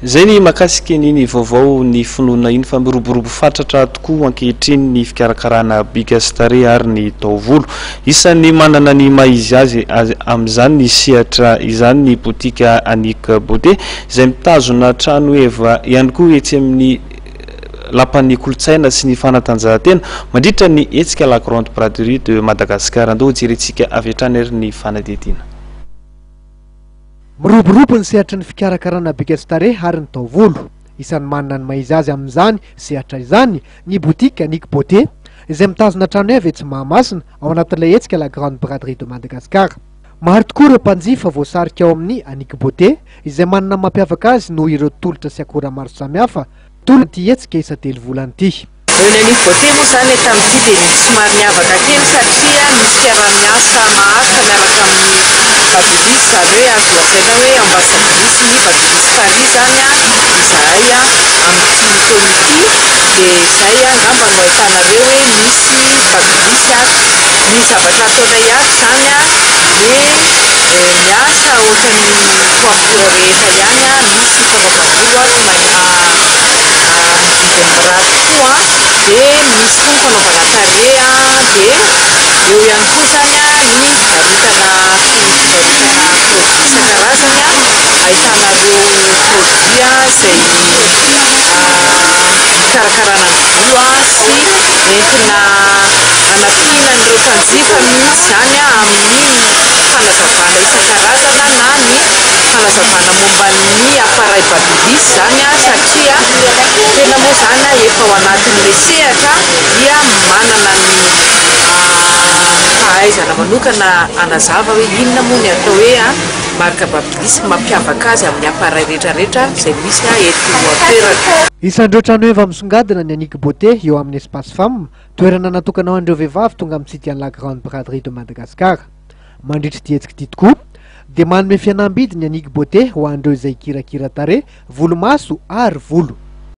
Izay ny mahakasika an'iny vaovao ny finoana iny fa miroborobo fatratra tokoa ankehitriny ny fikarakarana bika sy tarehy ary ny taovolo. Isan'ny manana ny maha izy azy amin'izany ny sehatra izany ny botika Annick Beauté izay mitazona trano heva ihany koa etsy amin'ny Lapan'ny kolontsaina sy ny fanatanjahantena mandritra ny hetsika La Grande Braderie de Madagascar. Andao hojerentsika avy hatrany ary ny fanadihadiana. Miroborobo ny sehatry ny fikarakarana bika sy tarehy ary ny taovolo. Isan'ny manana ny maha izy azy amin'izany sehatra izany ny boutique Annick Beauté, izay mitazona trano heva etsy Mahamasina, ao anatin'ilay hetsika La Grande Braderie de Madagascar. Maro tokoa ireo mpanjifa voasarika ao amin'ny Annick Beauté, izay manana ny mampiavaka azy noho ireo tolotra sy akora maro samihafa tolon'ity hetsika isan-telo volana ity. Eo ny Annick Beauté moa izany tamin'ity dia somary niavaka kely satria misy fiaraha-miasa maharitra miaraka amin'ny Babyliss, izany hoe azo lazaina hoe ambassadrice ny Babyliss Paris izany izahay amin'ity taona ity, dia izay angamba no ahitanareo hoe misy Babyliss ato. Ny zavatra ataonay ato izany dia miasa ohatran'ny coiffure rehetra ihany, misy fanaovam-bolo ato amin'ny vidiny mirary tokoa dia misy koa ny fanaovana tarehy dia eo ihany koa izany ny fivarotana fivarotana produit isan-karazany ahitana ireo produit izay hikarakarana ny volo sy entina hanampiana an'ireo mpanjifa mihitsy izany amin'ny fanazavana isan-karazana na ny fanazavana momba ny appareil babyliss izany satria tena moa izany efa ao anatin'ilay sehatra dia manana ny fahaizana manokana hanazava hoe inona moa ny atao hoe marque babyliss mampiavaka azy amin'ny appareil rehetrarehetra izay misy eto an-toerana. Isan'ireo tranoheva misongadina ny Annick Beauté eo amin'ny Espace Femme, toerana natokana ho an'ireo vehivavy tonga mitsidika ny La Grande Braderie de Madagascar. Mandritra ity hetsika ity tokoa dia manome fihenam-bidy ny Annick Beauté ho an'ireo izay hikirakira tarehy, volomaso ary volo.